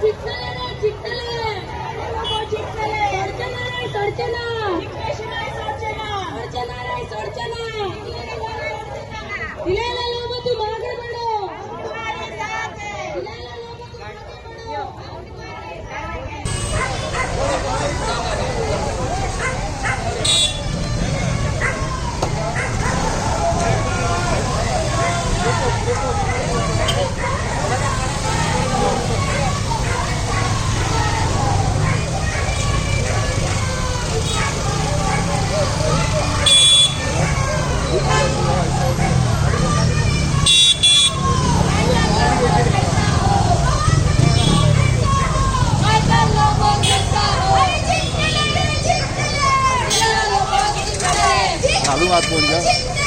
जिखतले रे, जिखतले. जिंकतले. सोडचे ना रे, सोडचे ना. जिंकल्याशिवाय सोडचे ना. सोडचे ना रे, सोडचे ना. दिलेला लोगो तुम आगे बढ़ो. तुम्हारे साथ है. दिलेला लोगो तुम आगे बढ़ो. अरे जिंकले रे, जिंकले. घालून आत बोल.